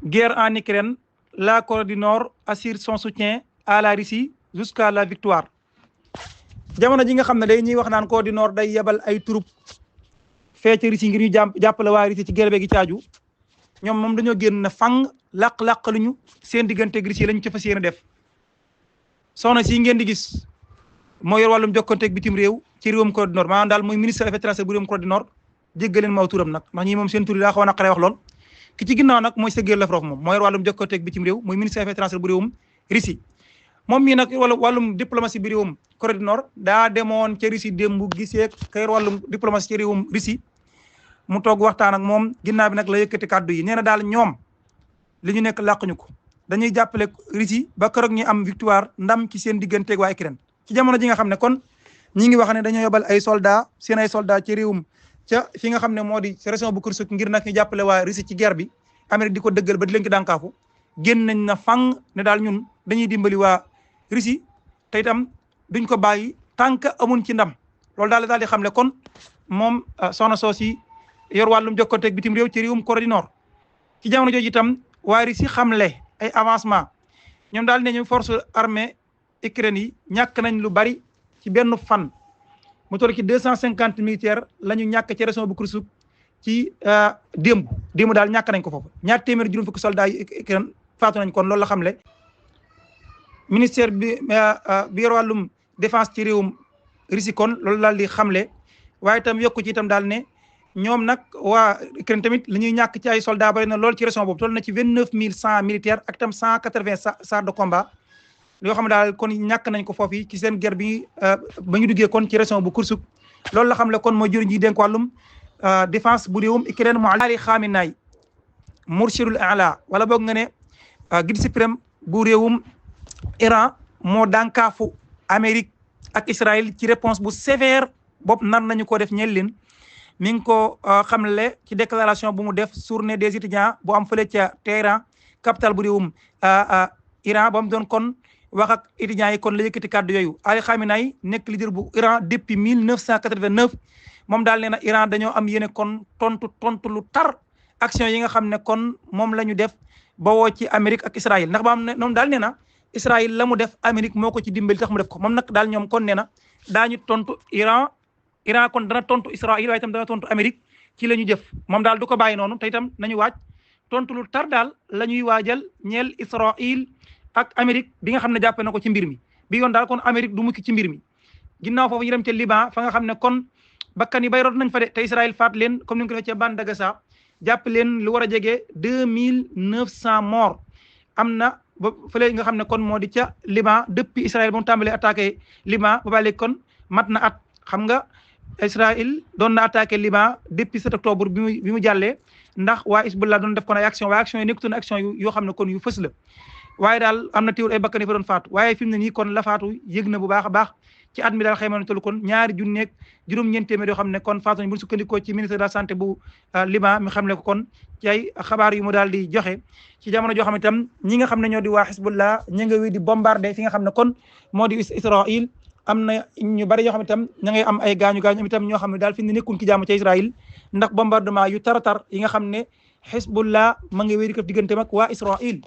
guerre en Ukraine, la Corée du Nord assure son soutien à la Russie jusqu'à la victoire. jamono ji nga xam ne day ñuy wax naan Corée du Nord day yebal ay troupes fee ci Russie ngir ñu jàppale waa Russie ci guerre gi caaju ñoom moom dañoo génn na fang làq luñu seen digganteeg Russie lañu ci fas yéene def. soxna si ngeen di gis moo yor wàllum jokkonteeg bitim réew ci réewum Corée du Nord maanaam daal mooy ministre des affaires étrangères bu réewum Corée du Nord jéggaleen ma aw turam nag ndax ñi moom seen tur yi daa xaw a naqaree wax lool. ki ci ginnaaw nag mooy Sergey Lavrov moom moo yor wàllum jokkonteeg bitim réew mooy ministre des affaires étrangères bu réewum Russie. moom mii nag wala wàllum diplomatie bi réewum Corée du Nord daa demoon ca Russie démb gisee ka yor wàllum diplomatie ci réewum Russie mu toog waxtaan ak moom ginnaaw bi nag la yëkkati kàddu yi nee na daal ñoom li ñu nekk làquñu ko dañuy jàppale Russie ba keroog ñu am victoire ndam ci seen digganteeg waa Ukraine. ci jamono ji nga xam ne kon ñi ngi wax ne dañoo yobal ay soldats seen ay soldats ci réewum ca fi nga xam ne moo di région bu Kursk ngir nag ñu jàppale waa Russie ci guerre bi Amérique di ko dëggal ba di leen ki dànkaafu génn nañ na fang ne daal ñun dañuy dimbali waa Russie te itam duñ ko bàyyi tant que amuñ ci ndam loolu daal di xam ne kon moom soxna soos yi yor wàllum jokkoonteeg bitim réew ci réewum Corée du Nord. ci jamono jooju itam waa Russie xamle ay avancement ñoom daal ne ñu force armée Ukraine yi ñàkk nañ lu bari ci benn fan mu toll ci 250 militaires la ñu ñàkk ci région bu Kursk ci démb daal ñàkk nañ ko foofu ñaar téeméer juróom fukki soldats yi Ukraine faatu nañ kon loolu la xamle. ministère bi yor wàllum défense ci réewum Russie kon loolu daal di xamle waaye itam yokku ci itam daal ne ñoom nag waa Ukraine tamit li ñuy ñàkk ci ay soldats bari na lool ci région boobu toll na ci 29100 militaires ak itam 180 chars de combat yoo xam ne daal kon ñàkk nañ ko foofu ci seen guerre bi ba ñu duggee kon ci région bu Kursk loolu la xamle kon mooy jëriñ ji dénk wàllum défense bu réewum Ukraine mu Ali Khamenei murshidul a'la wala boog nga ne guide suprême bu réewum Iran moo dànkaafu Amérique ak Israël ci réponse bu sévère bopp nar nañu ko def ñeel leen mi ngi ko xamle ci déclaration bu mu def journée des étudiants bu am fële ca Téhéran capitale bu réewum Iran ba mu doon kon wax ak étudiants yi kon la yëkkati kàddu yooyu. Ali Khamenei nekk leader bu Iran depuis 1989 moom daal nee na Iran dañoo am yéene kon tontu lu tar action yi nga xam ne kon moom la ñu def ba woo ci Amérique ak Israël ndax ba am ne moom daal nee na Israël la mu def Amérique moo ko ci dimbali tax mu def ko moom nag daal ñoom kon nee na daañu tontu Iran kon dana tontu Israël waaye itam dana tontu Amérique ci la ñu jëf moom daal du ko bàyyi noonu te itam nañu waaj tontu lu tar daal la ñuy waajal ñeel Israël ak Amérique bi nga xam ne jàppe na ko ci mbir mi bi yoon daal kon Amérique du mukki ci mbir mi ginnaaw foofu ñu dem ca Liban fa nga xam ne kon bakkan yi bay root nañ fa de te Israël faat leen comme ni nga ko defee ca bande de Gaza jàpp leen lu war a jege 2900 morts am na ba fële nga xam ne kon moo di ca Liban depuis Israël ba mu tàmbalee attaqué Liban ba léegi kon mat na at xam nga Israël doon na attaqué Liban depuis 7 octobre bi mu jàllee ndax waa Hezbollah doon def kon ay action waaye action yi nekkutoon action yoo xam ne kon yu fës la waaye daal am na teewul ay bakkan yi fa doon faatu waaye fi mu ne nii kon la faatu yëg na bu baax a baax ci at mi daal xëy na toll kon 2 junneeg juróom-ñeent téeméer yoo xam ne kon faatu nañ bu ñu sukkandikoo ci ministre de la santé bu Liban mi xam ne ko kon ci ay xabaar yu mu daal di joxe ci jamono joo xam ne itam ñi nga xam ne ñoo di waa Hezbollah ñi nga wéy di bombardé fi nga xam ne kon moo di Israël am na ñu bari yoo xam ne itam ña ngay am ay gaañu itam ñoo xam ne daal fi ne nekkul ci jàmm ca Israël ndax bombardement yu taratar yi nga xam ne Hezbollah ma nga wéy di ko diggante mag waa Israël